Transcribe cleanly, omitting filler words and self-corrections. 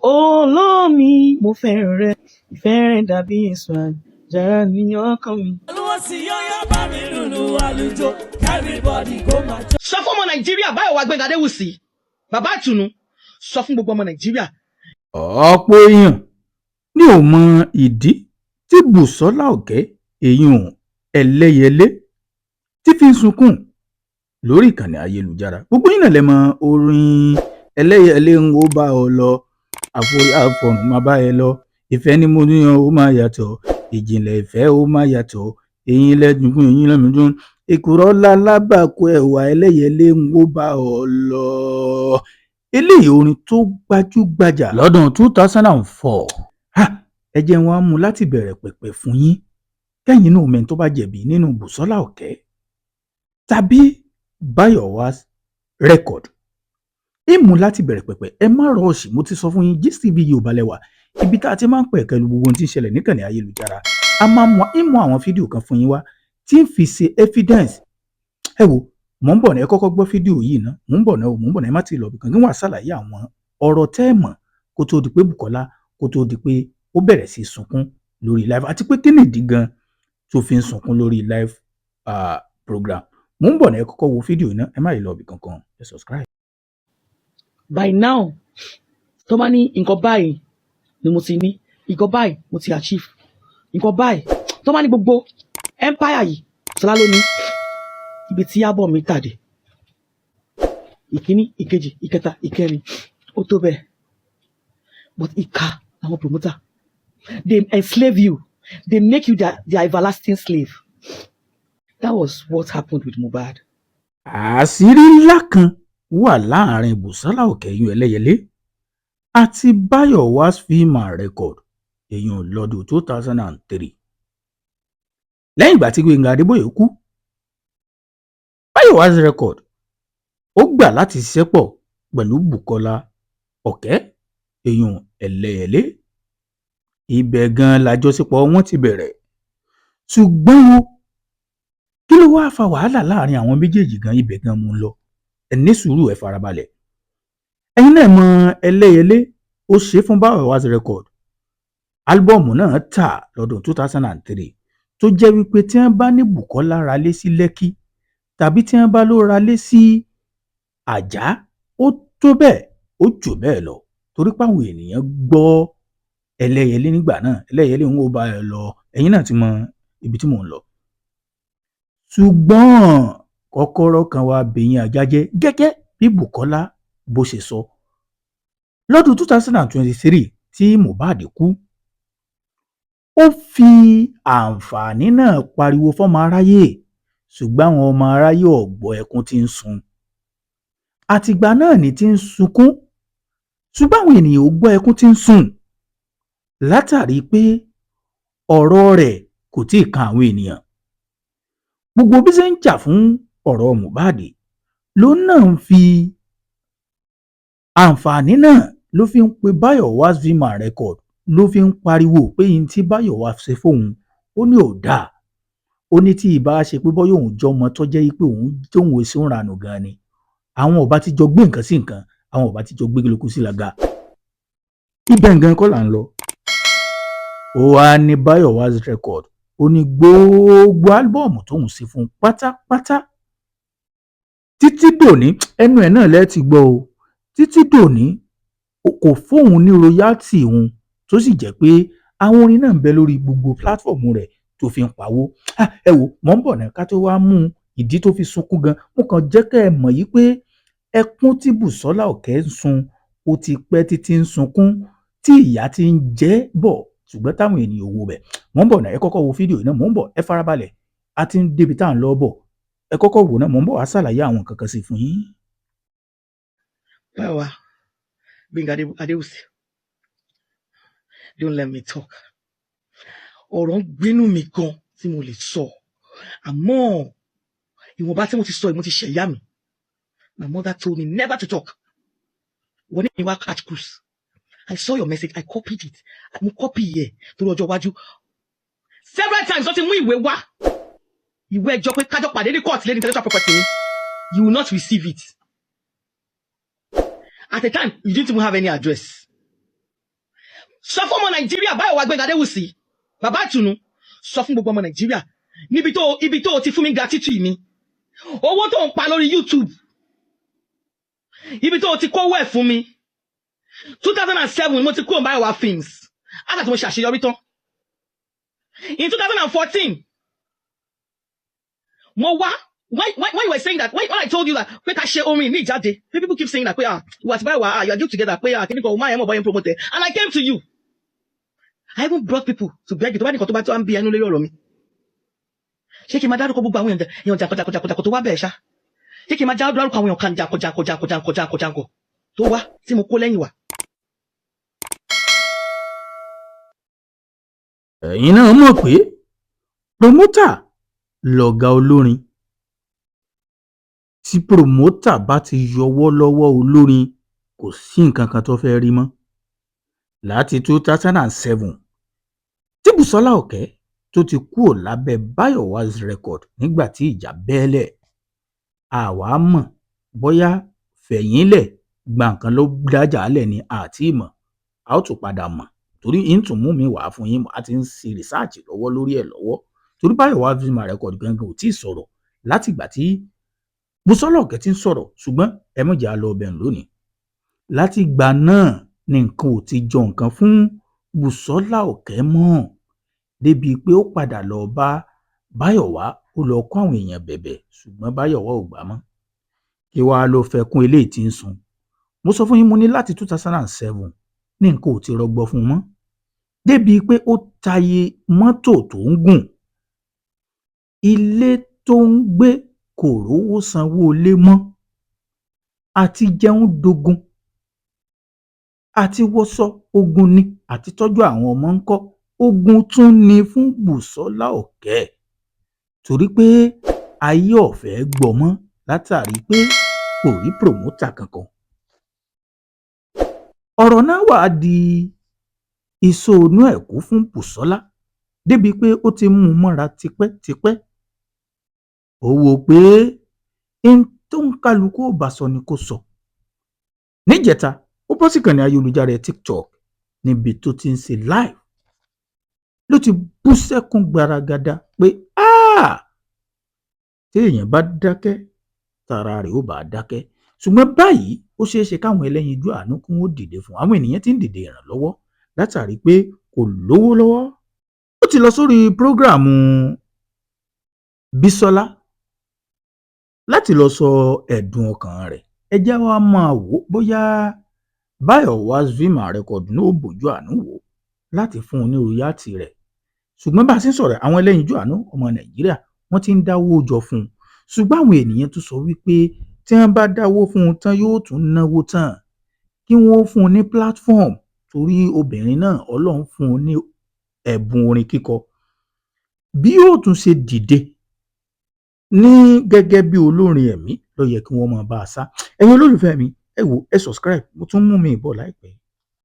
Olómi, mo fẹ́ràn rẹ, ìfẹ́ rẹ dàbí èso àjàrà ní ọkàn mi. Olúwo sì yọ́yọ́ bá mi lùlù àlùjọ, everybody go máa jó. Sọ fún ọmọ Nàìjíríà, Báyọ̀wá Gbẹ́ngà Adéwùsì, bàbá ìtùnú, sọ fún gbogbo ọmọ Nàìjíríà. Ọ̀pọ̀ èèyàn ni ò mọ ìdí tí Bùsọ́lá Òkè, eyín Ẹlẹ́yẹlé, tí fi ń sunkún lórí ìkànnì ayélujára. Gbogbo yín náà lè mọ orin "Ẹlẹ́yẹlé ń ó bá ọ lọ, àforí àfọ̀run máa bá ẹ lọ, ìfẹ́ ni mo níyan ó máa yàtọ̀, ìjìnlẹ̀ ìfẹ́ ó máa yàtọ̀, eyín lẹ́dùnkún eyín lẹ́mìdún, èkùrọ́ lálábàkú ẹ̀wà, ẹlẹ́yẹlé ń ó bá ọ lọ." Eléyìí, orin tó gbajúgbajà lọ́dún 2004. Ẹ jẹ́ wọn á mú láti bẹ̀rẹ̀ pẹ̀pẹ̀ fún yín, kẹ́yìn náà mẹ́ni tó bá jẹ̀bi nínú Bùsọ́lá Òkè tàbí Báyọ̀wá Record. Ìmú láti bẹ̀rẹ̀ pẹ̀pẹ̀, ẹ má rush. Mo ti sọ fún yín, Gistv Yorùbá lẹ́wà, ibi tá a ti máa ń pẹ̀kẹ́lu gbogbo ohun tí ń ṣẹlẹ̀ níkànnì ayélujára. A máa mú ìmú àwọn fídíò kan fún yín wá tí ń fi ṣe evidence. Ẹ wò, mò ń bọ̀ ní. Ẹ kọ́kọ́ gbọ́ fídíò yìí ná. Mò ń bọ̀ náà, mò ń bọ̀ náà. Ẹ má ti lọ bìkan kí wọ́n á ṣàlàyé àwọn ọ̀rọ̀ tẹ́ ẹ mọ̀ kó tó di pé Bùkọ́lá, kó tó di pé ó bẹ̀rẹ̀ sí sunkún lórí live, àti pé kí nìdí gan tó fi ń sunkún lórí live program. Mò ń bọ̀ náà. Ẹ kọ́kọ́ wo fídíò yìí ná. Ẹ má yìí lọ bì kankan. Ẹ subscribe. By now, tó bá ní nǹkan báyìí ni mo ti ní, nǹkan báyìí mo ti achieve, nǹkan báyìí, tó bá ní gbogbo empire yìí, Ṣọlá ló ní ibi tí ábọ̀ mi tàdé, ìkíní, ìkejì, ìkẹta, ìkẹrin, ó tó bẹ́ẹ̀. But ìka àwọn promoter, they enslave you, they make you their everlasting slave. That was what happened with Mohbad. Àṣírí ńlá kan wà láàrin Bùsọ́lá Òkè eyín Ẹlẹ́yẹlé àti Báyọ̀wá Film and Record èèyàn lọ́dún 2003. Lẹ́yìn ìgbà tí Gbẹ́ngà Adébóyè kú, Báyọ̀wá Record ó gbà láti ṣiṣẹ́ pọ̀ pẹ̀lú Bùkọ́lá Ọ̀kẹ́ èèyàn Ẹlẹ́yẹlé. Ibẹ̀ gan-an làjọṣepọ̀ wọn ti bẹ̀rẹ̀. Ṣùgbọ́n o, kí ló wáá fa wàhálà láàrin àwọn méjèèjì gan? Ibẹ̀ gan mo ń lọ. Ẹ ní sùúrù, ẹ farabalẹ̀. Ẹ̀yin náà mọ Ẹlẹ́yẹlé, ó ṣe é fún Báyọ̀wá Record. Álbọ́ọ̀mù náà tà lọ́dún 2003, tó jẹ́ wípé tí wọ́n bá ní Bùkọ́lá ralé sí Lẹ́kì tàbí tí wọ́n bá ló ralé sí Àjà, ó tó bẹ́ẹ̀, ó jù bẹ́ẹ̀ lọ, torí páwọn ènìyàn gbọ́ Ẹlẹ́yẹlé nígbà náà. "Ẹlẹ́yẹlé ń wò bá ẹ lọ." Ẹ̀yin náà ti mọ ibi tí mò ń lọ. Ṣùgbọ́n kọ́kọ́rọ́ kan wá bẹ̀yìn ajá jẹ́, gẹ́gẹ́ bí Bùkọ́lá bó ṣe sọ. Lọ́dún 2023 tí Mohbad kú, ó fi àǹfààní náà pariwo fọ́mọ aráyé, ṣùgbọ́n àwọn ọmọ aráyé ò gbọ́ ẹkún tí ń sun. Àtìgbà náà ní tí ń sunkún, ṣùgbọ́n àwọn ènìyàn ò gbọ́ ẹkún tí ń sun, látàrí pé ọ̀rọ̀ rẹ̀ kò tí ì kan àwọn ènìyàn. Gbogbo bí ṣe ń jà fún ọ̀rọ̀ Mohbad lòun náà ń fi àǹfààní náà ló fi ń pe Báyọ̀wá Film and Record, ló fi ń pariwo pé ihun tí Báyọ̀wá ṣe fóun, ó ní ò dáa. Ó ní tí ìbá ṣe pé bọ́yá òun jọmọ tó jẹ́ pé òun tóun èso ń ranù gan ni, àwọn ọba ti jọ gbé nǹkan sí nǹkan, àwọn ọba ti jọ gbé lóko sí làgà. Ibẹ̀ nǹkan kọ́ là ń lọ. Ó wáá ní Báyọ̀wá Record, ó ní gbogbo álbọ́ọ̀mù tóun ṣe fún un pátápátá títí dòní, ẹnu ẹ̀ náà lẹ́ẹ̀ ti gbọ́ o, títí dòní kò fóun ní royalty òun, tó sì jẹ́ pé àwọn orin náà ń bẹ lórí gbogbo platform rẹ̀ tó fi ń pawó. Ẹ wò, mọ̀ ń bọ̀ náà ká tó wá mú ìdí tó fi sunkún gan. Mo kàn jẹ́ kẹ́ ẹ mọ̀ yìí pé ẹkún tí Bùsọ́lá Òkè ń sun, ó ti pẹ́ títí ń sunkún, tí ìyà ti ń jẹ bọ̀, ṣùgbọ́n táwọn ènìyàn ò wo bẹ̀. Mò ń bọ̀ náà. Ẹ kọ́kọ́ wo fídíò náà. Mò ń bọ̀, ẹ farabalẹ̀. A ti ń débi tá à ń lọ bọ̀. Ẹ kọ́kọ́ wò náà. Mò ń bọ̀ wá ṣàlàyé àwọn nǹkan kan sí fún yín. Báwa Gbẹ́ngà Adéwùsì, don't let me talk. Ọ̀rọ̀ ń gbénú mi gan tí mo lè sọ, àmọ́ ìwọ̀nba tí mo ti sọ yìí, mo ti ṣẹ̀yà mi. My mother told me never to talk. Wọ́n ní wá catch cruise. I saw your message, I copied it. Mo copy yẹ torí ọjọ́ iwájú. Several times wọ́n ti mú ìwé wá, ìwé ẹjọ́ pé kájọ pàdé ní court lé ní intellectual property mi. You will not receive it. At the time, you didn't even have any address. Sọ fún ọmọ Nàìjíríà, Báyọ̀wá Gbẹ́ngà Adéwùsì, bàbá àtùnú, sọ fún gbogbo ọmọ Nàìjíríà níbi tó ibi tó o ti fún mi gratitude mi, owó tó ń pa lórí YouTube, ibi tó o ti kówó ẹ̀ fún mi. 2007 mo ti kúrò Báyọ̀wá Films after tí mo ṣàṣeyọrí tán. In 2014 mo wá. When you were saying that, when I told you that pé ká ṣe orin mi jáde, pé people keep saying that pé, ah, ìwà àti Báyọ̀wá, ah, you are good together, pé, ah, kíní kan, o máa yẹn mọ̀ bọ́yẹn promote. And I came to you, I even brought people to beg you. Tó bá nìkan tó bá tó ń bí ẹnu lórí ọ̀rọ̀ mi, ṣé kí n máa dárúkọ gbogbo àwọn èèyàn jàǹkọ̀ jàǹkọ̀ jàǹkọ̀ tó wá bẹ́ẹ̀ ṣá? Ṣé kí n máa dárúkọ àwọn èèyàn kan jàǹkọ̀ jàǹkọ̀ jàǹkọ̀ jàǹkọ̀ jàǹkọ̀ jàǹkọ̀ tó wá tí mo kó lẹ́yìn wá? Ẹ̀yin náà mọ̀ pé promoter lọ̀gá olórin. Tí promoter bá ti yọwọ́ lọ́wọ́ olórin, kò sí nǹkan kan tó fẹ́ẹ́ rí mọ́. Láti 2007 tí Bùsọ́lá Òkè tó ti kúrò lábẹ́ Báyọ̀wá Record nígbà tí ìjà bẹ́lẹ̀, àwa mọ̀ bóyá fẹ̀yìnlẹ̀ gba nǹkan ló dájà lẹ̀ ní àti ìmọ̀ a ó tún padà mọ̀, torí ń tún mú mi wá fún yín. A ti ń ṣe research lọ́wọ́ lórí ẹ̀ lọ́wọ́, torí Báyọ̀wá Film Record gangan ò tí ì sọ̀rọ̀ látìgbà tí Bùsọ́lá Òkè ti ń sọ̀rọ̀. Ṣùgbọ́n ẹ mọ̀jà lọ ọbẹ̀ lónìí. Látìgbà náà ni nǹkan ò ti jọ nǹkan fún Bùsọ́lá Òkè mọ́, débi pé ó padà lọ bá Báyọ̀wá, ó lọ kó àwọn èèyàn bẹ̀bẹ̀, ṣùgbọ́n Báyọ̀wá ò gbà mọ́. Kí wàá ló fẹ́ kún eléyìí tí ń sun? Mo sọ fún yín, mo ní láti 2007 ní nǹkan ò ti rọgbọ fún un mọ́, débi pé ó tayé mọ́tò tó ń gùn, ilé tó ń gbé, kò rówó sanwó ilé mọ́, àti jẹun dogun, àti wọṣọ ogun ni, àti tọ́jú àwọn ọmọ ńkọ́, ogun tún ni fún Bùsọ́lá Òkè, torí pé ayé ọ̀fẹ́ gbọ́ mọ́ látàrí pé kò rí promoter kankan. Ọ̀rọ̀ náà wàá di ìsọnù ẹ̀kú fún Bùsọ́lá, débi pé ó ti mú un mọ́ra tipẹ́tipẹ́. Ó wò ó pé n tó ń kálukú ò bá sọ ni kò sọ. Níjẹta, ó bọ́ síkànnì ayélujára TikTok níbi tó ti ń ṣe live, ló ti bú sẹ́kún gbaragada pé téèyàn bá dákẹ́, tara rẹ̀ ó bá dákẹ́. Ṣùgbọ́n báyìí, ó ṣeé ṣe káwọn ẹlẹ́yinjú àánú kí wọ́n dìde fún àwọn ènìyàn tí ń dìde ìrànlọ́wọ́ látàrí pé kò lówó lọ́wọ́. Ó ti lọ sórí program Bísọ́lá láti lọ sọ ẹ̀dùn ọkàn rẹ̀. Ẹ jẹ́ wá máa wò ó bóyá Báyọ̀wá Film Record náà ó bójú àánú wò ó láti fún un ní royalty rẹ̀. Ṣùgbọ́n bá a ṣe ń sọ̀rọ̀, àwọn ẹlẹ́yinjú àánú ọmọ Nàìjíríà, wọ́n ti ń dáwó jọ fún un. Ṣùgbọ́n àwọn ènìyàn tún sọ wípé tí wọ́n bá dáwó fún un tán, yóò tún náwó tán. Kí wọ́n fún un ní platform, torí obìnrin náà, Ọlọ́run fún un ní ẹ̀bùn orin kíkọ, bí yóò tún ṣe dìde ní gẹ́gẹ́ bí olórin ẹ̀mí ló yẹ kí wọ́n máa bá a sá. Ẹ̀yin olólùfẹ́ mi, ẹ wò, ẹ subscribe. Mo tún mú mi bọ̀ láìpẹ́.